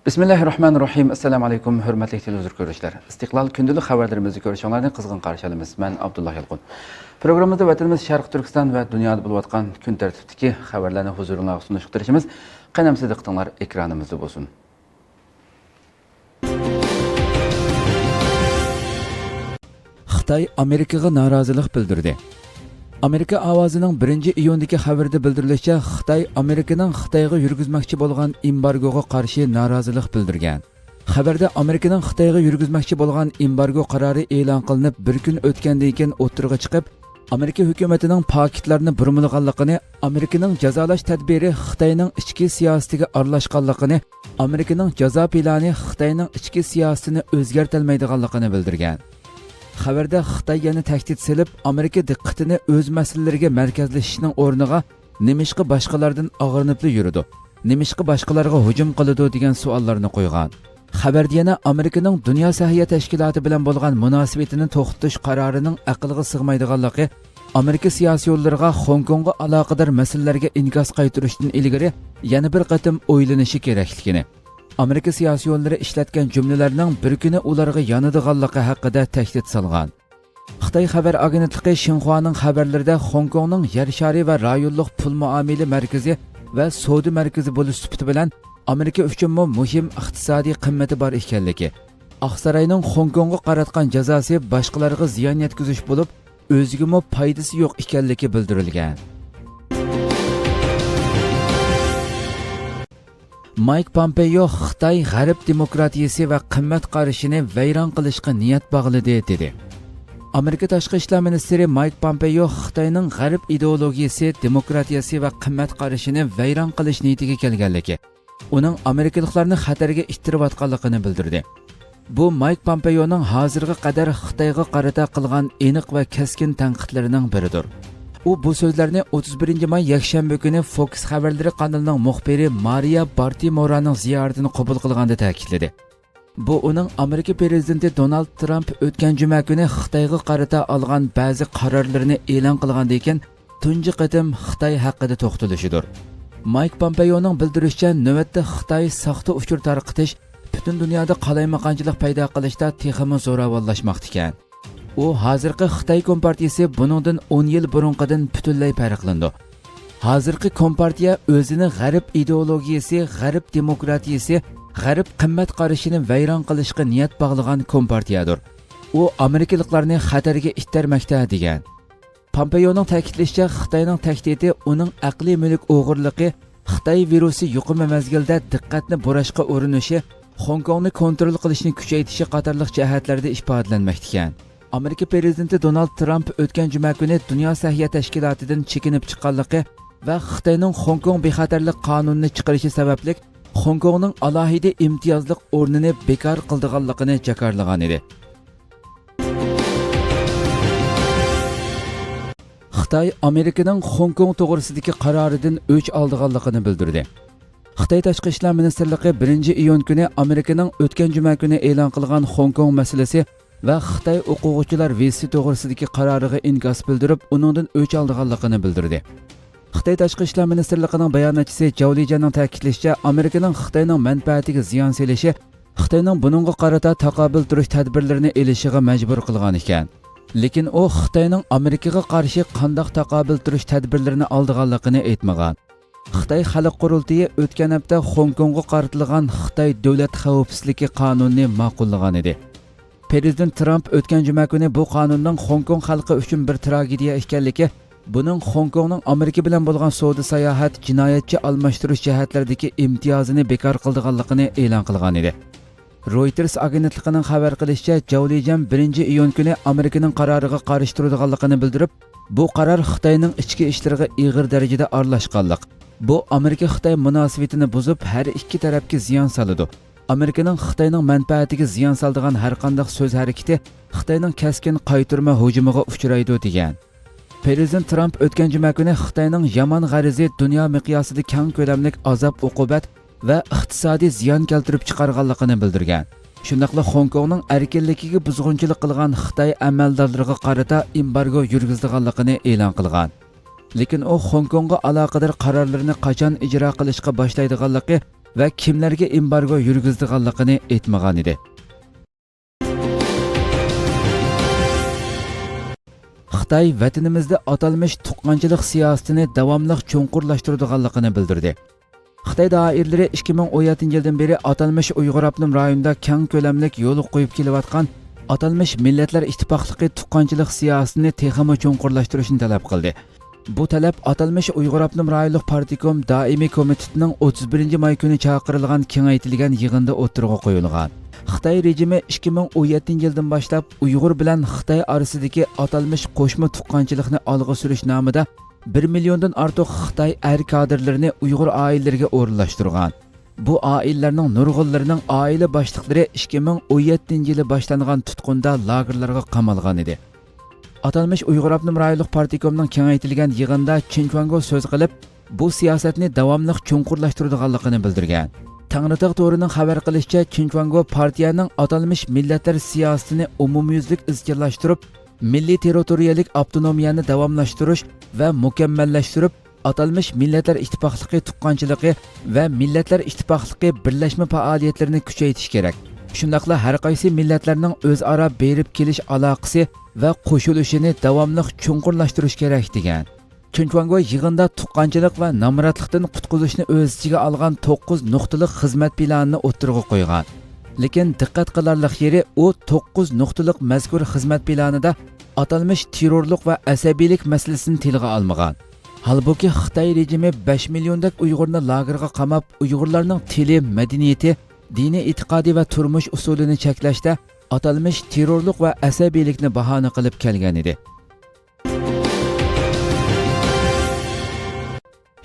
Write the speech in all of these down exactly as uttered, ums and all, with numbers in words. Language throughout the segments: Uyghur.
بىسمىللاھىررەھمانىررەھىم. ئەسسالامۇ ئەلەيكۇم، ھۆرمەتلىك تېلېۋىزور كۆرۈشلەر. ئىستىقلال كۈندىلىك خەۋەرلىرىمىزنى كۆرۈشۈڭلارنى قىزغىن قارشى ئالىمىز. مەن ئابدۇللا يالقۇن. پروگراممىمىزدا ۋەتىنىمىز شەرقىي تۈركىستان ۋە دۇنيادا بولۇۋاتقان كۈن تەرتىپتىكى خەۋەرلەرنى ھۇزۇرۇڭلارغا سۇنۇشقا تىرىشىمىز. قېنى ئەمىسە دىققىتىڭلار ئېكرانىمىزدا بولسۇن. خىتاي ئامېرىكىغا نارازىلىق بىلدۈردى. ئامېرىكا ئاۋازىنىڭ بىرىنچى ئىيۇندىكى خەۋىرىدە بىلدۈرۈلۈشىچە، خىتاي ئامېرىكىنىڭ خىتايغا يۈرگۈزمەكچى بولغان ئېمبارگوغا قارشى نارازىلىق بىلدۈرگەن. خەۋەردە ئامېرىكىنىڭ خىتايغا يۈرگۈزمەكچى بولغان ئېمبارگو قارارى ئېلان قىلىنىپ، بىر كۈن ئۆتكەندىن كېيىن ئوتتۇرىغا چىقىپ، ئامېرىكا ھۆكۈمىتىنىڭ پاكىتلارنى بۇرمىلىغانلىقىنى، ئامېرىكىنىڭ جازالاش تەدبىرى خىتاينىڭ ئىچكى سىياسىتىگە ئارىلاشقانلىقىنى، ئامېرىكىنىڭ جازا پىلانى خىتاينىڭ ئىچكى سىياسىتىنى ئۆزگەرتەلمەيدىغانلىقىنى بىلدۈرگەن. خەۋەردە خىتاي يەنە تەھدىت سېلىپ، ئامېرىكا دىققىتىنى ئۆز مەسىلىلىرىگە مەركەزلىشىشنىڭ ئورنىغا نېمىشقا باشقىلاردىن ئاغرىنىپلا يۈرىدۇ، نېمىشقا باشقىلارغا ھۇجۇم قىلىدۇ دېگەن سوئاللارنى قويغان. خەۋەردە يەنە ئامېرىكىنىڭ دۇنيا سەھىيە تەشكىلاتى بىلەن بولغان مۇناسىۋىتىنى توختىتىش قارارىنىڭ ئەقىلگە سىغمايدىغانلىقى، ئامېرىكا سىياسىيونلىرىغا خوڭكوڭغا ئالاقىدار مەسىلىلەرگە ئىنكاس قايتۇرۇشتىن ئىلگىرى يەنە بىر قېتىم ئويلىنىشى كېرەكلىكىنى، ئامېرىكا سىياسىيونلىرى ئىشلەتكەن جۈملىلەرنىڭ بىر كۈنى ئۇلارغا يانىدىغانلىقى ھەققىدە تەھدىت سالغان. خىتاي خەۋەر ئاگېنتلىقى شىنخۇانىڭ خەۋەرلىرىدە خوڭكوڭنىڭ يەر شارى ۋە رايونلۇق پۇل مۇئامىلە مەركىزى ۋە سودا مەركىزى بولۇش سۈپىتى بىلەن ئامېرىكا ئۈچۈنمۇ مۇھىم ئىقتىسادىي قىممىتى بار ئىكەنلىكى، ئاقساراينىڭ خوڭكوڭغا قاراتقان جازاسى باشقىلارغا زىيان يەتكۈزۈش بولۇپ، ئۆزىگىمۇ پايدىسى يوق ئىكەنلىكى بىلدۈرۈلگەن. مايك پامپېيو خىتاي غەرب دېموكراتىيىسى ۋە قىممەت قارىشىنى ۋەيران قىلىشقا نىيەت باغلىدى، دېدى. ئامېرىكا تاشقى ئىشلار مىنىستىرى مايك پامپېيو خىتاينىڭ غەرب ئىدېئولوگىيىسى، دېموكراتىيىسى ۋە قىممەت قارىشىنى ۋەيران قىلىش نىيىتىگە كەلگەنلىكى، ئۇنىڭ ئامېرىكىلىقلارنى خەتەرگە ئىتتىرىۋاتقانلىقىنى بىلدۈردى. بۇ مايك پامپېيونىڭ ھازىرغا قەدەر خىتايغا قارىتا قىلغان ئېنىق ۋە كەسكىن تەنقىدلىرىنىڭ بىرىدۇر. ئۇ بۇ سۆزلەرنى ئوتتۇز بىرىنچى ماي يەكشەنبە كۈنى فوكس خەۋەرلىرى قانىلىنىڭ مۇخبىرى مارىيا بارتىمورانىڭ زىيارىتىنى قوبۇل قىلغاندا تەكىتلىدى. بۇ ئۇنىڭ ئامېرىكا پىرېزىدېنتى دونالد ترامپ ئۆتكەن جۈمە كۈنى خىتايغا قارىتا ئالغان بەزى قارارلىرىنى ئېلان قىلغاندىن كېيىن تۇنجى قېتىم خىتاي ھەققىدە توختىلىشىدۇر. مايك پامپېيونىڭ بىلدۈرۈشىچە، نۆۋەتتە خىتاي ساختا ئۇچۇر تارقىتىش، پۈتۈن دۇنيادا قالايمىقانچىلىق پەيدا قىلىشتا تېخىمۇ زوراۋانلاشماقتا ئىكەن. ئۇ ھازىرقى خىتاي كومپارتىيىسى بۇنىڭدىن ئون يىل بۇرۇنقىدىن پۈتۈنلەي پەرقلىنىدۇ. ھازىرقى كومپارتىيە ئۆزىنى غەرب ئىدېئولوگىيىسى، غەرب دېموكراتىيىسى، غەرب قىممەت قارىشىنى ۋەيران قىلىشقا نىيەت باغلىغان كومپارتىيەدۇر. ئۇ ئامېرىكىلىقلارنى خەتەرگە ئىتتەرمەكتە، دېگەن. پامپېيونىڭ تەكىتلىشىچە، خىتاينىڭ تەھدىتى ئۇنىڭ ئەقلىي مۈلۈك ئوغرىلىقى، خىتاي ۋىرۇسى يۇقۇملۇق مەزگىلدە دىققەتنى بۇراشقا ئۇرۇنۇشى، خوڭكوڭنى كونترول قىلىشنى كۈچەيتىشى قاتارلىق جەھەتلەردە ئىپادىلەنمەكتىكەن. ئامېرىكا پىرېزىدېنتى دونالد ترامپ ئۆتكەن جۈمە كۈنى دۇنيا سەھىيە تەشكىلاتىدىن چېكىنىپ چىققانلىقى ۋە خىتاينىڭ خوڭكوڭ بىخەتەرلىك قانۇنىنى چىقىرىشى سەۋەبلىك خوڭكوڭنىڭ ئالاھىدە ئىمتىيازلىق ئورنىنى بىكار قىلىدىغانلىقىنى جاكارلىغان ئىدى. خىتاي ئامېرىكىنىڭ خوڭكوڭ توغرىسىدىكى قارارىدىن ئۆچ ئالىدىغانلىقىنى بىلدۈردى. خىتاي تاشقى ئىشلار مىنىستىرلىقى بىرىنچى ئىيۇن كۈنى ئامېرىكىنىڭ ئۆتكەن جۈمە كۈنى ئېلان قىلغان خوڭكوڭ مەسىلىسى ۋە خىتاي ئوقۇغۇچىلار ۋىزىسى توغرىسىدىكى قارارىغا ئىنكاس بىلدۈرۈپ، ئۇنىڭدىن ئۆچ ئالىدىغانلىقىنى بىلدۈردى. خىتاي تاشقى ئىشلار مىنىستىرلىقىنىڭ باياناتچىسى جاۋ لىجيەننىڭ تەكىتلىشىچە، ئامېرىكىنىڭ خىتاينىڭ مەنپەئەتىگە زىيان سېلىشى خىتاينىڭ بۇنىڭغا قارىتا تاقابىل تۇرۇش تەدبىرلىرىنى ئېلىشىغا مەجبۇر قىلغان ئىكەن. لېكىن ئۇ خىتاينىڭ ئامېرىكىغا قارشى قانداق تاقابىل تۇرۇش تەدبىرلىرىنى ئالىدىغانلىقىنى ئېيتمىغان. خىتاي خەلق قۇرۇلتىيى ئۆتكەن ھەپتە خوڭكوڭغا قارىتىلغان خىتاي دۆلەت خەۋپسىزلىكى قانۇنىنى ماقۇللىغان ئىدى. پىرېزىدېنت ترامپ ئۆتكەن جۈمە كۈنى بۇ قانۇننىڭ خوڭكوڭ خەلقى ئۈچۈن بىر تراگېدىيە ئىكەنلىكى، بۇنىڭ خوڭكوڭنىڭ ئامېرىكا بىلەن بولغان سودا ساياھەت، جىنايەتچى ئالماشتۇرۇش جەھەتلىرىدىكى ئىمتىيازىنى بىكار قىلىدىغانلىقىنى ئېلان قىلغان ئىدى. رويتېرس ئاگېنتلىقىنىڭ خەۋەر قىلىشىچە، جاۋ لىجيەن بىرىنچى ئىيۇن كۈنى ئامېرىكىنىڭ قارارىغا قارشى تۇرىدىغانلىقىنى بىلدۈرۈپ، بۇ قارار خىتاينىڭ ئىچكى ئىشلىرىغا ئېغىر دەرىجىدە ئارىلاشقانلىق، بۇ ئامېرىكا-خىتاي مۇناسىۋىتىنى بۇزۇپ، ھەر ئىككى تەرەپكە زىيان سالىدۇ. ئامېرىكىنىڭ خىتاينىڭ مەنپەئەتىگە زىيان سالىدىغان ھەرقانداق سۆز ھەرىكىتى خىتاينىڭ كەسكىن قايتۇرما ھۇجۇمىغا ئۇچرايدۇ، دېگەن. پىرېزىدېنت ترامپ ئۆتكەن جۈمە كۈنى خىتاينىڭ يامان غەرىزى دۇنيا مىقياسىدا كەڭ كۆلەملىك ئازاب-ئوقۇبەت ۋە ئىقتىسادىي زىيان كەلتۈرۈپ چىقارغانلىقىنى بىلدۈرگەن. شۇنداقلا خوڭكوڭنىڭ ئەركىنلىكىگە بۇزغۇنچىلىق قىلغان خىتاي ئەمەلدارلىرىغا قارىتا ئېمبارگو يۈرگۈزىدىغانلىقىنى ئېلان قىلغان. لېكىن ئۇ خوڭكوڭغا ئالاقىدار قارارلىرىنى قاچان ئىجرا قىلىشقا باشلايدىغانلىقى ۋە كىملەرگە ئېمبارگو يۈرگۈزىدىغانلىقىنى ئېيتمىغان ئىدى. خىتاي ۋەتىنىمىزدە ئاتالمىش تۇغقانچىلىق سىياسىتىنى داۋاملىق چوڭقۇرلاشتۇرىدىغانلىقىنى بىلدۈردى. خىتاي دائىرىلىرى ئىككى مىڭ ئون يەتتىنچى يىلدىن بېرى ئاتالمىش ئۇيغۇر ئاپتونوم رايونىدا كەڭ كۆلەملىك يولغا قويۇپ كېلىۋاتقان ئاتالمىش مىللەتلەر ئىتتىپاقلىقى تۇغقانچىلىق سىياسىتىنى تېخىمۇ چوڭقۇرلاشتۇرۇشنى تەلەپ قىلدى. بۇ تەلەپ ئاتالمىش ئۇيغۇر ئاپتونوم رايونلۇق پارتكوم دائىمىي كومىتېتىنىڭ ئوتتۇز بىرىنچى ماي كۈنى چاقىرىلغان كېڭەيتىلگەن يىغىندا ئوتتۇرىغا قويۇلغان. خىتاي رېجىمى ئىككى مىڭ ئون يەتتىنچى يىلدىن باشلاپ ئۇيغۇر بىلەن خىتاي ئارىسىدىكى ئاتالمىش قوشما تۇغقانچىلىقنى ئالغا سۈرۈش نامىدا بىر مىليوندىن ئارتۇق خىتاي ئەر كادىرلىرىنى ئۇيغۇر ئائىلىلىرىگە ئورۇنلاشتۇرغان. بۇ ئائىلىلەرنىڭ نۇرغۇنلىرىنىڭ ئائىلە باشلىقلىرى ئىككى مىڭ ئون يەتتىنچى يىلى باشلانغان تۇتقۇندا لاگېرلارغا قامالغان ئىدى. ئاتالمىش ئۇيغۇر ئاپتونوم رايونلۇق پارتكومنىڭ كېڭەيتىلگەن يىغىنىدا چېن چۈەنگو سۆز قىلىپ، بۇ سىياسەتنى داۋاملىق چوڭقۇرلاشتۇرىدىغانلىقىنى بىلدۈرگەن. تەڭرىتاغ تورىنىڭ خەۋەر قىلىشىچە، چېن چۈەنگو پارتىيەنىڭ ئاتالمىش مىللەتلەر سىياسىتىنى ئومۇميۈزلۈك ئىزچىللاشتۇرۇپ، مىللىي تېررىتورىيەلىك ئاپتونومىيەنى داۋاملاشتۇرۇش ۋە مۇكەممەللەشتۈرۈپ، ئاتالمىش مىللەتلەر ئىتتىپاقلىقى تۇغقانچىلىقى ۋە مىللەتلەر ئىتتىپاقلىقى بىرلەشمە پائالىيەتلىرىنى كۈچەيتىش كېرەك. شۇنداقلا ھەر قايسى مىللەتلەرنىڭ ئۆزئارا بېرىپ كېلىش ئالاقىسى ۋە قوشۇلۇشىنى داۋاملىق چوڭقۇرلاشتۇرۇش كېرەك، دېگەن. چېن چۈەنگو يىغىندا تۇغقانچىلىق ۋە نامراتلىقتىن قۇتقۇزۇشنى ئۆز ئىچىگە ئالغان توققۇز نۇقتىلىق خىزمەت پىلانىنى ئوتتۇرىغا قويغان. لېكىن دىققەت قىلارلىق يېرى، ئۇ توققۇز نۇقتىلىق مەزكۇر خىزمەت پىلانىدا ئاتالمىش تېررورلۇق ۋە ئەسەبىيلىك مەسىلىسىنى تىلغا ئالمىغان. ھالبۇكى، خىتاي رېجىمى بەش مىليوندەك ئۇيغۇرنى لاگېرغا قاماپ، ئۇيغۇرلارنىڭ تىلى، مەدەنىيىتى، دىنىي ئېتىقادى ۋە تۇرمۇش ئۇسۇلىنى چەكلەشتە ئاتالمىش تېررورلۇق ۋە ئەسەبىيلىكنى باھانە قىلىپ كەلگەن ئىدى.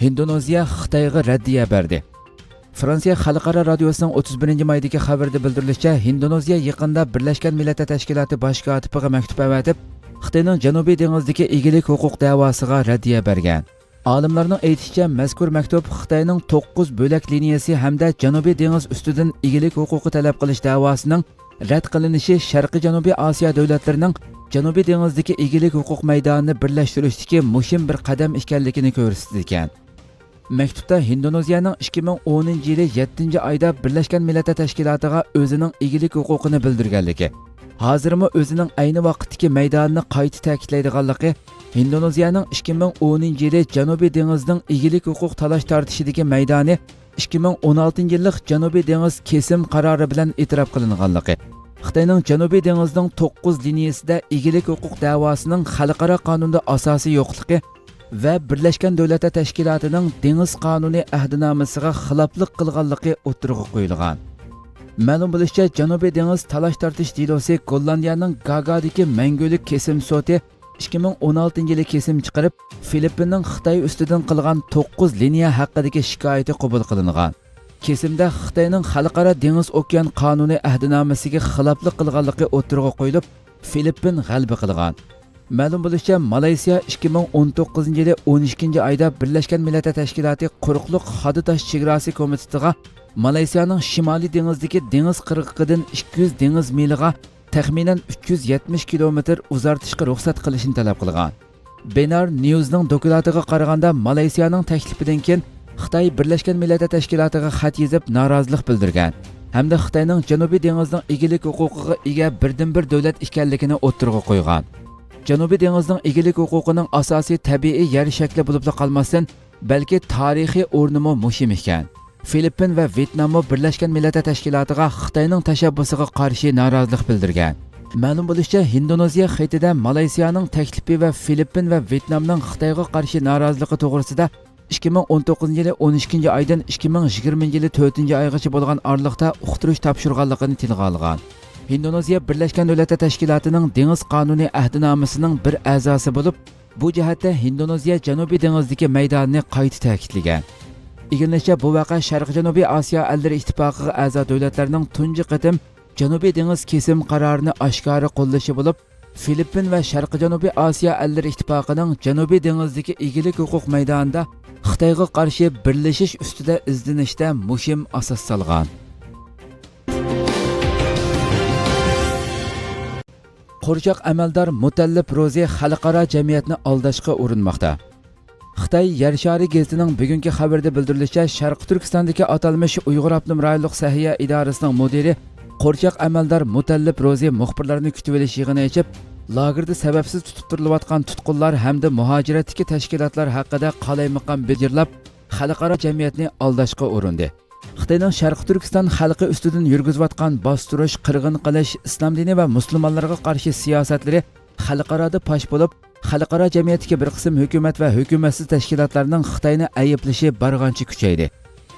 ھىندونېزىيە خىتايغا رەددىيە بەردى. فرانسىيە خەلقئارا رادىيوسىنىڭ ئوتتۇز بىرىنچى مايدىكى خەۋىرىدە بىلدۈرۈلۈشىچە، ھىندونېزىيە يېقىندا بىرلەشكەن مىللەتلەر تەشكىلاتى باش كاتىپىغا مەكتۇپ ئەۋەتىپ، خىتاينىڭ جەنۇبىي دېڭىزدىكى ئىگىلىك ھوقۇق دەۋاسىغا رەددىيە بەرگەن. ئالىملارنىڭ ئېيتىشىچە، مەزكۇر مەكتۇپ خىتاينىڭ توققۇز بۆلەك لىنىيەسى ھەمدە جەنۇبىي دېڭىز ئۈستىدىن ئىگىلىك ھوقۇقى تەلەپ قىلىش دەۋاسىنىڭ رەت قىلىنىشى شەرقىي جەنۇبىي ئاسىيا دۆلەتلىرىنىڭ جەنۇبىي دېڭىزدىكى ئىگىلىك ھوقۇق مەيدانىنى بىرلەشتۈرۈشتىكى مۇھىم بىر قەدەم ئىكەنلىكىنى كۆرسىتىدىكەن. مەكتۇپتا ھىندونېزىيەنىڭ ئىككى مىڭ ئونىنچى يىلى يەتتىنچى ئايدا بىرلەشكەن مىللەتلەر تەشكىلاتىغا ئۆزىنىڭ ئىگىلىك ھوقۇقىنى بىلدۈرگەنلىكى، ھازىرمۇ ئۆزىنىڭ ئەينى ۋاقىتتىكى مەيدانىنى قايتا تەكىتلەيدىغانلىقى، ھىندونېزىيەنىڭ ئىككى مىڭ ئونىنچى يىلى جەنۇبىي دېڭىزنىڭ ئىگىلىك ھوقۇق تالاش تارتىشىدىكى مەيدانى ئىككى مىڭ ئون ئالتىنچى يىللىق جەنۇبىي دېڭىز كېسىم قارارى بىلەن ئېتىراپ قىلىنغانلىقى، خىتاينىڭ جەنۇبىي دېڭىزنىڭ توققۇز لىنىيەسىدە ئىگىلىك ھوقۇق دەۋاسىنىڭ خەلقئارا قانۇندا ئاساسى يوقلۇقى ۋە بىرلەشكەن دۆلەتلەر تەشكىلاتىنىڭ دېڭىز قانۇنى ئەھدىنامىسىغا خىلاپلىق قىلغانلىقى ئوتتۇرىغا قويۇلغان. مەلۇم بولۇشىچە، جەنۇبىي دېڭىز تالاش تارتىش دېلوسى گوللاندىيەنىڭ گاگادىكى مەڭگۈلۈك كېسىم سوتى ئىككى مىڭ ئون ئالتىنچى يىلى كېسىم چىقىرىپ، فىلىپپىننىڭ خىتاي ئۈستىدىن قىلغان توققۇز لىنىيە ھەققىدىكى شىكايىتى قوبۇل قىلىنغان. كېسىمدە خىتاينىڭ خەلقئارا دېڭىز ئوكيان قانۇنى ئەھدىنامىسىگە خىلاپلىق قىلغانلىقى ئوتتۇرىغا قويۇلۇپ، فىلىپپىن غەلىبە قىلغان. مەلۇم بولۇشىچە، مالايسىيا ئىككى مىڭ ئون توققۇزىنچى يىلى ئون ئىككىنچى ئايدا بىرلەشكەن مىللەتلەر تەشكىلاتى قۇرۇقلۇق خادا تاش چېگراسى كومىتېتىغا مالايسىيانىڭ شىمالىي دېڭىزدىكى دېڭىز قىرغىقىدىن ئىككى يۈز دېڭىز مىلىغا تەخمىنەن ئۈچ يۈز يەتمىش كىلومېتىر ئۇزارتىشقا رۇخسەت قىلىشنى تەلەپ قىلغان. بىنار نيۇزنىڭ دوكلاتىغا قارىغاندا، مالايسىيانىڭ تەكلىپىدىن كېيىن خىتاي بىرلەشكەن مىللەتلەر تەشكىلاتىغا خەت يېزىپ نارازىلىق بىلدۈرگەن ھەمدە خىتاينىڭ جەنۇبىي دېڭىزنىڭ ئىگىلىك ھوقۇقىغا ئىگە بىردىنبىر دۆلەت ئىكەنلىكىنى ئوتتۇرىغا قويغان. جەنۇبىي دېڭىزنىڭ ئىگىلىك ھوقۇقىنىڭ ئاساسىي تەبىئىي يەر شەكلى بولۇپلا قالماستىن، بەلكى تارىخىي ئورنىمۇ مۇھىم ئىكەن. فىلىپپىن ۋە ۋيېتناممۇ بىرلەشكەن مىللەتلەر تەشكىلاتىغا خىتاينىڭ تەشەببۇسىغا قارشى نارازىلىق بىلدۈرگەن. مەلۇم بولۇشىچە، ھىندونېزىيە خېتىدە مالايسىيانىڭ تەكلىپى ۋە فىلىپپىن ۋە ۋيېتنامنىڭ خىتايغا قارشى نارازىلىقى توغرىسىدا ئىككى مىڭ ئون توققۇزىنچى يىلى ئون ئىككىنچى ئايدىن ئىككى مىڭ يىگىرمىنچى يىلى تۆتىنچى ئايغىچە بولغان ئارىلىقتا ئۇقتۇرۇش تاپشۇرغانلىقىنى تىلغا ئالغان. ھىندونېزىيە بىرلەشكەن دۆلەتلەر تەشكىلاتىنىڭ دېڭىز قانۇنى ئەھدىنامىسىنىڭ بىر ئەزاسى بولۇپ، بۇ جەھەتتە ھىندونېزىيە جەنۇبىي دېڭىزدىكى مەيدانىنى قايتا تەكىتلىگەن. ئىگىلىنىشىچە، بۇ ۋەقە شەرقىي جەنۇبىي ئاسىيا ئەللىرى ئىتتىپاقىغا ئەزا دۆلەتلەرنىڭ تۇنجى قېتىم جەنۇبىي دېڭىز كېسىم قارارىنى ئاشكارا قوللىشى بولۇپ، فىلىپپىن ۋە شەرقىي جەنۇبىي ئاسىيا ئەللىرى ئىتتىپاقىنىڭ جەنۇبىي دېڭىزدىكى ئىگىلىك ھوقۇق مەيدانىدا خىتايغا قارشى بىرلىشىش ئۈستىدە ئىزدىنىشتە مۇھىم ئاساس سالغان. قورچاق ئەمەلدار مۇتەللىپ روزى خەلقئارا جەمئىيەتنى ئالداشقا ئۇرۇنماقتا. خىتاي يەر شارى گېزىتىنىڭ بۈگۈنكى خەۋىرىدە بىلدۈرۈلۈشىچە، شەرقىي تۈركىستاندىكى ئاتالمىش ئۇيغۇر ئاپتونوم رايونلۇق سەھىيە ئىدارىسىنىڭ مۇدىرى قورچاق ئەمەلدار مۇتەللىپ روزى مۇخبىرلارنى كۈتۈۋېلىش يىغىنى ئېچىپ، لاگېردا سەۋەبسىز تۇتۇپ تۇرۇلۇۋاتقان تۇتقۇنلار ھەمدە مۇھاجىرەتتىكى تەشكىلاتلار ھەققىدە قالايمىقان بىلىپ، خەلقئارا جەمئىيەتنى ئالداشقا ئۇرۇندى. خىتاينىڭ شەرقىي تۈركىستان خەلقى ئۈستىدىن يۈرگۈزۈۋاتقان باستۇرۇش، قىرغىن قىلىش، ئىسلام دىنى ۋە مۇسۇلمانلارغا قارشى سىياسەتلىرى خەلقئارادا پاش بولۇپ، خەلقئارا جەمئىيەتتىكى بىر قىسىم ھۆكۈمەت ۋە ھۆكۈمەتسىز تەشكىلاتلارنىڭ خىتاينى ئەيىبلىشى بارغانچە كۈچەيدى.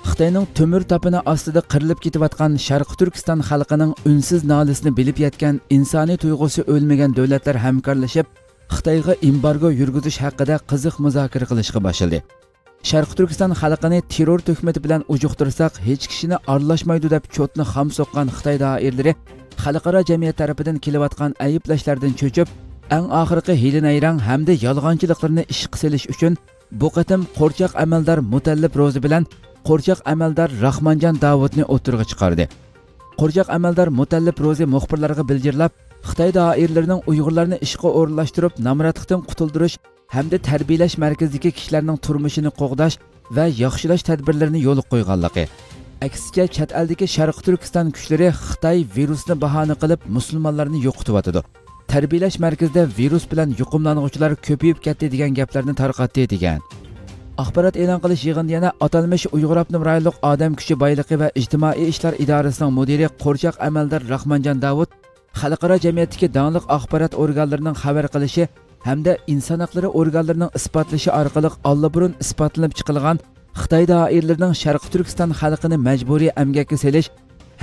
خىتاينىڭ تۆمۈر تاپىنى ئاستىدا قىرىلىپ كېتىۋاتقان شەرقىي تۈركىستان خەلقىنىڭ ئۈنسىز نالىسىنى بىلىپ يەتكەن ئىنسانىي تۇيغۇسى ئۆلمىگەن دۆلەتلەر ھەمكارلىشىپ، خىتايغا ئېمبارگو يۈرگۈزۈش ھەققىدە قىزىق مۇزاكىرە قىلىشقا باشلىدى. شەرقىي تۈركىستان خەلقىنى تېررور تۆھمىتى بىلەن ئۇجۇقتۇرساق، ھېچ كىشىنى ئارىلاشمايدۇ دەپ چوتنى خام سوققان خىتاي دائىرىلىرى خەلقئارا جەمئىيەت تەرىپىدىن كېلىۋاتقان ئەيىبلەشلەردىن چۆچۈپ، ئەڭ ئاخىرقى ھىيلە-نەيرەڭ ھەمدە يالغانچىلىقلىرىنى ئىشقا سېلىش ئۈچۈن بۇ قېتىم قورچاق ئەمەلدار مۇتەللىپ روزى بىلەن قورچاق ئەمەلدار راخمانجان داۋۇتنى ئوتتۇرىغا چىقاردى. قورچاق ئەمەلدار مۇتەللىپ روزى مۇخبىرلارغا بىلجىرلاپ، خىتاي دائىرىلىرىنىڭ ئۇيغۇرلارنى ئىشقا ئورۇنلاشتۇرۇپ، نامراتلىقتىن قۇتۇلدۇرۇش ھەمدە تەربىيەلەش مەركىزىدىكى كىشىلەرنىڭ تۇرمۇشىنى قوغداش ۋە ياخشىلاش تەدبىرلىرىنى يولغا قويغانلىقى، ئەكسىچە، چەت ئەلدىكى شەرقىي تۈركىستان كۈچلىرى خىتاي ۋىرۇسنى باھانە قىلىپ، مۇسۇلمانلارنى يوقىتىۋاتىدۇ، تەربىيەلەش مەركىزىدە ۋىرۇس بىلەن يۇقۇملانغۇچىلار كۆپىيىپ كەتتى دېگەن گەپلەرنى تارقاتتى، دېگەن. ئاخبارات ئېلان قىلىش يىغىنىدا يەنە ئاتالمىش ئۇيغۇر ئاپتونوم رايونلۇق ئادەم كۈچى بايلىقى ۋە ئىجتىمائىي ئىشلار ئىدارىسىنىڭ مۇدىرى قورچاق ئەمەلدار راخمانجان داۋۇت خەلقئارا جەمئىيەتتىكى داڭلىق ئاخبارات ئورگانلىرىنىڭ خەۋەر قىلىشى ھەمدە ئىنسان ھەقلىرى ئورگانلىرىنىڭ ئىسپاتلىشى ئارقىلىق ئاللىبۇرۇن ئىسپاتلىنىپ چىقىلغان خىتاي دائىرىلىرىنىڭ شەرقىي تۈركىستان خەلقىنى مەجبۇرىي ئەمگەككە سېلىش،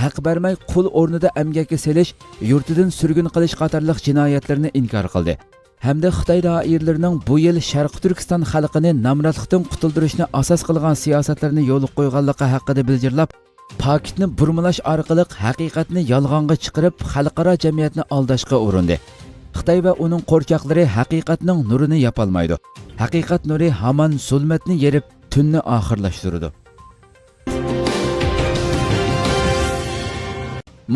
ھەق بەرمەي قۇل ئورنىدا ئەمگەككە سېلىش، يۇرتىدىن سۈرگۈن قىلىش قاتارلىق جىنايەتلىرىنى ئىنكار قىلدى ھەمدە خىتاي دائىرىلىرىنىڭ بۇ يىل شەرقىي تۈركىستان خەلقىنى نامراتلىقتىن قۇتۇلدۇرۇشنى ئاساس قىلغان سىياسەتلىرىنى يولغا قويغانلىقى ھەققىدە بىلجىرلاپ، پاكىتنى بۇرمىلاش ئارقىلىق ھەقىقەتنى يالغانغا چىقىرىپ، خەلقئارا جەمئىيەتنى ئالداشقا ئۇرۇندى. خىتاي ۋە ئۇنىڭ قورچاقلىرى ھەقىقەتنىڭ نۇرىنى ياپالمايدۇ. ھەقىقەت نۇرى ھامان زۇلمەتنى يېرىپ، تۈننى ئاخىرلاشتۇرىدۇ.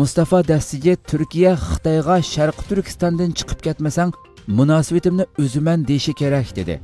مۇستافا دەستىجى تۈركىيە خىتايغا «شەرقىي تۈركىستاندىن چىقىپ كەتمىسەڭ، مۇناسىۋىتىمنى ئۈزىمەن» دېيىشى كېرەك، دېدى.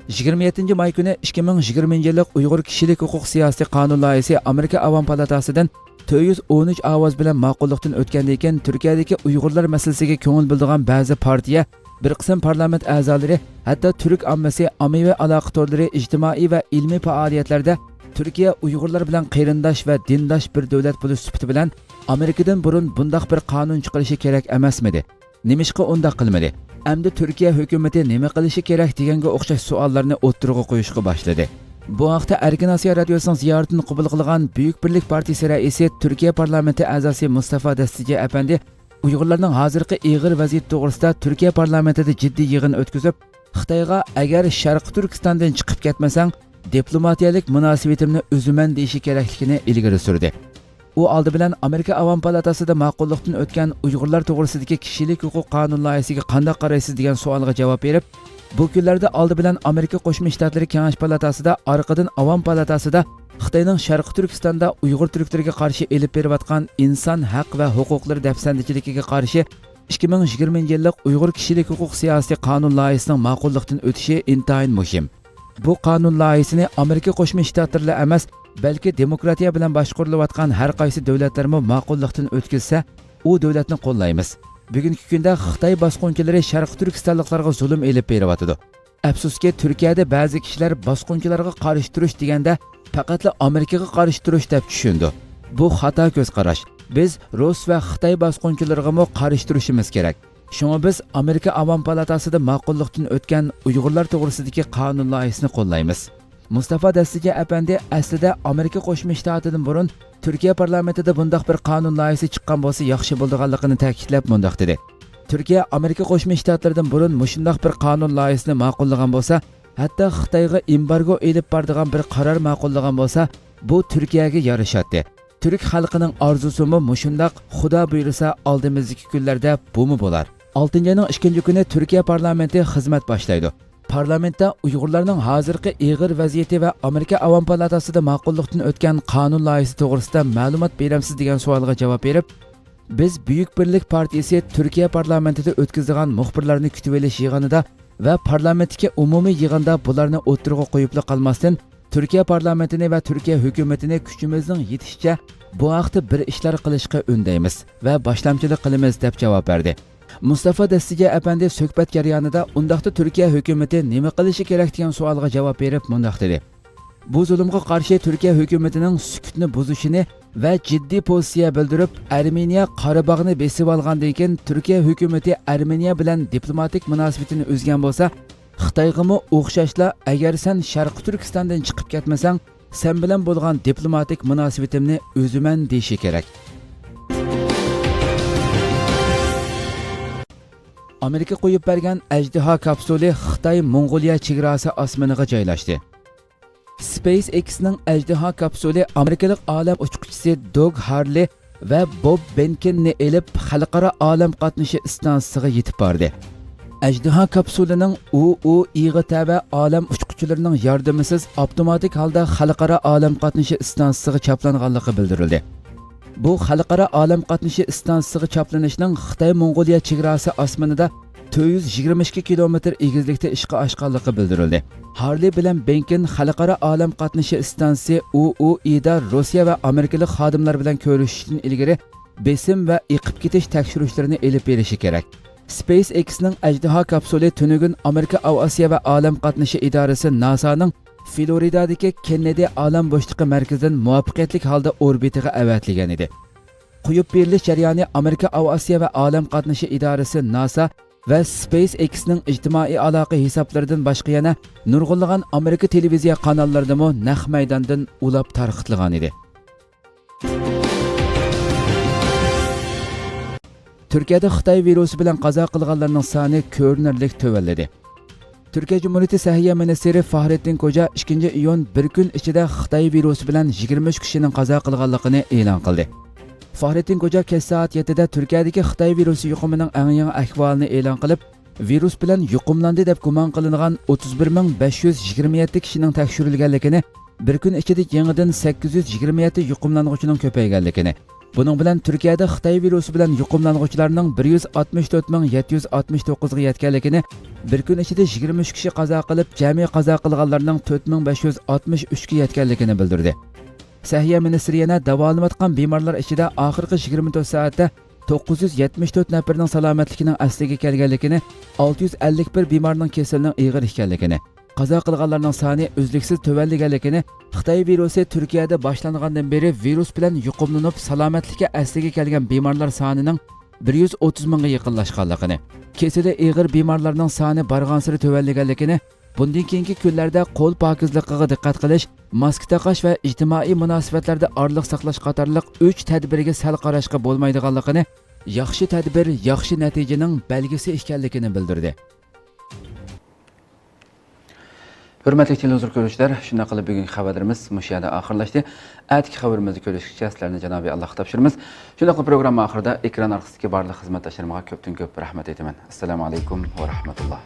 يىگىرمە يەتتىنچى ماي كۈنى ئىككى مىڭ يىگىرمىنچى يىللىق ئۇيغۇر كىشىلىك ھوقۇق سىياسىي قانۇن لايىھىسى ئامېرىكا ئاۋام پالاتاسىدىن تۆت يۈز ئون ئۈچ ئاۋاز بىلەن ماقۇللۇقتىن ئۆتكەندىن كېيىن، تۈركىيەدىكى ئۇيغۇرلار مەسىلىسىگە كۆڭۈل بۆلىدىغان بەزى پارتىيە، بىر قىسىم پارلامېنت ئەزالىرى، ھەتتا تۈرك ئاممىسى ئاممىۋى ئالاقە تورلىرى ئىجتىمائىي ۋە ئىلمىي پائالىيەتلەردە تۈركىيە ئۇيغۇرلار بىلەن قېرىنداش ۋە دىنداش بىر دۆلەت بولۇش سۈپىتى بىلەن ئامېرىكىدىن بۇرۇن بۇنداق بىر قانۇن چىقىرىشى كېرەك ئەمەسمىدى؟ نېمىشقا ئۇنداق قىلمىدى؟ ئەمدى تۈركىيە ھۆكۈمىتى نېمە قىلىشى كېرەك دېگەنگە ئوخشاش سوئاللارنى ئوتتۇرىغا قويۇشقا باشلىدى. بۇ ھەقتە ئەركىن ئاسىيا رادىيوسىنىڭ زىيارىتىنى قوبۇل قىلغان بۈيۈك بىرلىك پارتىيىسى رەئىسى، تۈركىيە پارلامېنتى ئەزاسى مۇستافا دەستىجى ئەپەندى ئۇيغۇرلارنىڭ ھازىرقى ئېغىر ۋەزىيىتى توغرىسىدا تۈركىيە پارلامېنتىدا جىددىي يىغىن ئۆتكۈزۈپ، خىتايغا «ئەگەر شەرقىي تۈركىستاندىن چىقىپ كەتمىسەڭ، دىپلوماتىيەلىك مۇناسىۋىتىمنى ئۈزىمەن» دېيىشى كېرەكلىكىنى ئىلگىرى سۈردى. ئۇ ئالدى بىلەن ئامېرىكا ئاۋام پالاتاسىدا ماقۇللۇقتىن ئۆتكەن ئۇيغۇرلار توغرىسىدىكى كىشىلىك ھوقۇق قانۇن لايىھىسىگە قانداق قارايسىز دېگەن سوئالغا جاۋاب بېرىپ، بۇ كۈنلەردە ئالدى بىلەن ئامېرىكا قوشما شتاتلىرى كېڭەش پالاتاسىدا، ئارقىدىن ئاۋام پالاتاسىدا خىتاينىڭ شەرقىي تۈركىستاندا ئۇيغۇر تۈركلىرىگە قارشى ئېلىپ بېرىۋاتقان ئىنسان ھەق ۋە ھوقۇقلىرى دەپسەندىچىلىكىگە قارشى ئىككى مىڭ يىگىرمىنچى يىللىق ئۇيغۇر كىشىلىك ھوقۇق سىياسىتى قانۇن لايىھىسىنىڭ ماقۇللۇقتىن ئۆتۈشى ئىنتايىن مۇھىم. بۇ قانۇن لايىھىسىنى ئامېرىكا قوشما شتاتلىرىلا ئەمەس، بەلكى دېموكراتىيە بىلەن باشقۇرۇلۇۋاتقان ھەر قايسى دۆلەتلەرمۇ ماقۇللۇقتىن ئۆتكۈزسە، ئۇ دۆلەتنى قوللايمىز. بۈگۈنكى كۈندە خىتاي باسقۇنچىلىرى شەرقىي تۈركىستانلىقلارغا زۇلۇم ئېلىپ بېرىۋاتىدۇ. ئەپسۇسكى، تۈركىيەدە بەزى كىشىلەر باسقۇنچىلارغا قارشى تۇرۇش دېگەندە، پەقەتلا ئامېرىكىغا قارشى تۇرۇش دەپ چۈشىنىدۇ. بۇ خاتا كۆز قاراش. بىز رۇس ۋە خىتاي باسقۇنچىلىرىغىمۇ قارشى تۇرۇشىمىز كېرەك. شۇڭا بىز ئامېرىكا ئاۋام پالاتاسىدا ماقۇللۇقتىن ئۆتكەن ئۇيغۇرلار توغرىسىدىكى قانۇن لايىھىسىنى قوللايمىز. مۇستافا دەستىجى ئەپەندى ئەسلىدە ئامېرىكا قوشما شتاتىدىن بۇرۇن تۈركىيە پارلامېنتىدا بۇنداق بىر قانۇن لايىھىسى چىققان بولسا ياخشى بولىدىغانلىقىنى تەكىتلەپ مۇنداق دېدى: تۈركىيە ئامېرىكا قوشما شتاتلىرىدىن بۇرۇن مۇشۇنداق بىر قانۇن لايىھىسىنى ماقۇللىغان بولسا، ھەتتا خىتايغا ئېمبارگو ئېلىپ بارىدىغان بىر قارار ماقۇللىغان بولسا، بۇ تۈركىيەگە يارىشاتتى. تۈرك خەلقىنىڭ ئارزۇسىمۇ مۇشۇنداق، خۇدا بۇيرۇسا ئالدىمىزدىكى كۈنلەردە بۇمۇ بولار. ئالتىنچى ئاينىڭ ئىككىنچى كۈنى تۈركىيە پارلامېنتى خىزمەت باشلايدۇ. پارلامېنتتا ئۇيغۇرلارنىڭ ھازىرقى ئېغىر ۋەزىيىتى ۋە ئامېرىكا ئاۋام پالاتاسىدا ماقۇللۇقتىن ئۆتكەن قانۇن لايىھىسى توغرىسىدا مەلۇمات بېرەمسىز دېگەن سوئالغا جاۋاب بېرىپ، بىز بۈيۈك بىرلىك پارتىيىسى تۈركىيە پارلامېنتىدا ئۆتكۈزىدىغان مۇخبىرلارنى كۈتۈۋېلىش يىغىنىدا ۋە پارلامېنتتىكى ئومۇمىي يىغىندا بۇلارنى ئوتتۇرىغا قويۇپلا قالماستىن، تۈركىيە پارلامېنتىنى ۋە تۈركىيە ھۆكۈمىتىنى كۈچىمىزنىڭ يېتىشىچە بۇ ھەقتە بىر ئىشلار قىلىشقا ئۈندەيمىز ۋە باشلامچىلىق قىلىمىز، دەپ جاۋاب بەردى. مۇستافا دەستىجە ئەپەندى سۆھبەت جەريانىدا ئۇنداقتا تۈركىيە ھۆكۈمىتى نېمە قىلىشى كېرەك دېگەن سوئالغا جاۋاب بېرىپ مۇنداق دېدى: بۇ زۇلۇمغا قارشى تۈركىيە ھۆكۈمىتىنىڭ سۈكۈتنى بۇزۇشىنى ۋە جىددىي پوزىتسىيە بىلدۈرۈپ، ئەرمېنىيە قارىباغنى بېسىۋالغاندىن كېيىن، تۈركىيە ھۆكۈمىتى ئەرمېنىيە بىلەن دىپلوماتىك مۇناسىۋىتىنى ئۈزگەن بولسا، خىتايغىمۇ ئوخشاشلا، ئەگەر سەن شەرقىي تۈركىستاندىن چىقىپ كەتمىسەڭ، سەن بىلەن بولغان دىپلوماتىك مۇناسىۋىتىمنى ئۈزىمەن، دېيىشى كېرەك. ئامېرىكا قويۇپ بەرگەن ئەجدىھا كاپسۇلى خىتاي موڭغۇلىيە چېگراسى ئاسمىنىغا جايلاشتى. SpaceX نىڭ ئەجدىھا كاپسۇلى ئامېرىكىلىق ئالەم ئۇچقۇچىسى دوگ ھارلى ۋە بوب بېنكېننى ئېلىپ، خەلقئارا ئالەم قاتنىشى ئىستانسىسىغا يېتىپ باردى. ئەجدىھا كاپسۇلىنىڭ ئۇ ئۇ ئىغا تەۋە ئالەم ئۇچقۇچىلىرىنىڭ ياردىمىسىز ئاپتوماتىك ھالدا خەلقئارا ئالەم قاتنىشى ئىستانسىسىغا چاپلانغانلىقى بىلدۈرۈلدى. بۇ خەلقئارا ئالەم قاتنىشى ئىستانسىسىغا چاپلىنىشنىڭ خىتاي موڭغۇلىيە چېگراسى ئاسمىنىدا تۆت يۈز يىگىرمە ئىككى كىلومېتىر ئېگىزلىكتە ئىشقا ئاشقانلىقى بىلدۈرۈلدى. ھارلى بىلەن بېنكېن خەلقئارا ئالەم قاتنىشى ئىستانسىسى ئۇ ئۇ ئىدا روسىيە ۋە ئامېرىكىلىق خادىملار بىلەن كۆرۈشۈشتىن ئىلگىرى بېسىم ۋە ئېقىپ كېتىش تەكشۈرۈشلىرىنى ئېلىپ بېرىشى كېرەك. SpaceX نىڭ ئەجدىھا كاپسۇلى تۈنۈگۈن ئامېرىكا ئاۋىئاتسىيە ۋە ئالەم قاتنىشى ئىدارىسى ناسانىڭ فلورىدادىكى كېننېدى ئالەم بوشلۇقى مەركىزىدىن مۇۋەپپەقىيەتلىك ھالدا ئوربىتىغا ئەۋەتىلگەن ئىدى. قويۇپ بېرىلىش جەريانى ئامېرىكا ئاۋىئاتسىيە ۋە ئالەم قاتنىشى ئىدارىسى ناسا ۋە SpaceX نىڭ ئىجتىمائىي ئالاقە ھېسابلىرىدىن باشقا يەنە نۇرغۇنلىغان ئامېرىكا تېلېۋىزىيە قاناللىرىدىمۇ نەق مەيداندىن ئۇلاپ تارقىتىلغان ئىدى. تۈركىيەدە خىتاي ۋىرۇسى بىلەن قازا قىلغانلارنىڭ سانى كۆرۈنەرلىك تۆۋەنلىدى. تۈركىيە جۇمھۇرىيىتى سەھىيە مىنىستىرى فاھرېتتىن كوجا ئىككىنچى ئىيۇن بىر كۈن ئىچىدە خىتاي ۋىرۇسى بىلەن يىگىرمە ئۈچ كىشىنىڭ قازا قىلغانلىقىنى ئېلان قىلدى. فاھرېتتىن كوجا كەچ سائەت يەتتىدە تۈركىيەدىكى خىتاي ۋىرۇسى يۇقۇمىنىڭ ئەڭ يېڭى ئەھۋالىنى ئېلان قىلىپ، ۋىرۇس بىلەن يۇقۇملاندى دەپ گۇمان قىلىنغان ئوتتۇز بىر مىڭ بەش يۈز يىگىرمە يەتتە كىشىنىڭ تەكشۈرۈلگەنلىكىنى، بىر كۈن ئىچىدە يېڭىدىن سەككىز يۈز يىگىرمە يەتتە يۇقۇملانغۇچىنىڭ كۆپەيگەنلىكىنى، بۇنىڭ بىلەن تۈركىيەدە خىتاي ۋىرۇسى بىلەن يۇقۇملانغۇچىلارنىڭ بىر يۈز ئاتمىش تۆت مىڭ يەتتە يۈز ئاتمىش توققۇزغا يەتكەنلىكىنى، بىر كۈن ئىچىدە يىگىرمە ئۈچ كىشى قازا قىلىپ، جەمئىي قازا قىلغانلارنىڭ تۆت مىڭ بەش يۈز ئاتمىش ئۈچكە يەتكەنلىكىنى بىلدۈردى. سەھىيە مىنىستىرى يەنە داۋالىنىۋاتقان بىمارلار ئىچىدە ئاخىرقى يىگىرمە تۆت سائەتتە توققۇز يۈز يەتمىش تۆت نەپەرنىڭ سالامەتلىكىنىڭ ئەسلىگە كەلگەنلىكىنى، ئالتە يۈز ئەللىك بىر بىمارنىڭ كېسىلىنىڭ ئېغىر ئىكەنلىكىنى، قازا قىلغانلارنىڭ سانى ئۈزلۈكسىز تۆۋەنلىگەنلىكىنى، خىتاي ۋىرۇسى تۈركىيەدە باشلانغاندىن بېرى ۋىرۇس بىلەن يۇقۇملىنىپ، سالامەتلىكى ئەسلىگە كەلگەن بىمارلار سانىنىڭ بىر يۈز ئوتتۇز مىڭغا يېقىنلاشقانلىقىنى، كېسىلى ئېغىر بىمارلارنىڭ سانى بارغانسېرى تۆۋەنلىگەنلىكىنى، بۇندىن كېيىنكى كۈنلەردە قول پاكىزلىقىغا دىققەت قىلىش، ماسكا تاقاش ۋە ئىجتىمائىي مۇناسىۋەتلەردە ئارىلىق ساقلاش قاتارلىق ئۈچ تەدبىرگە سەل قاراشقا بولمايدىغانلىقىنى، ياخشى تەدبىر ياخشى نەتىجىنىڭ بەلگىسى ئىكەنلىكىنى بىلدۈردى. ھۆرمەتلىك تېلېۋىزور كۆرۈشلەر، شۇنداق قىلىپ بۈگۈنكى خەۋەرلىرىمىز مۇشۇ يەردە ئاخىرلاشتى. ئەتىكى خەۋىرىمىزدە كۆرۈشكىچە سىلەرنى جانابىي ئاللاغا تاپشۇرىمىز. شۇنداقلا پروگرامما ئاخىرىدا ئېكران ئارقىسىدىكى بارلىق خىزمەتداشلىرىمغا كۆپتىن كۆپ رەھمەت ئېيتىمەن. ئەسسالامۇ ئەلەيكۇم ۋە رەھمەتۇللا.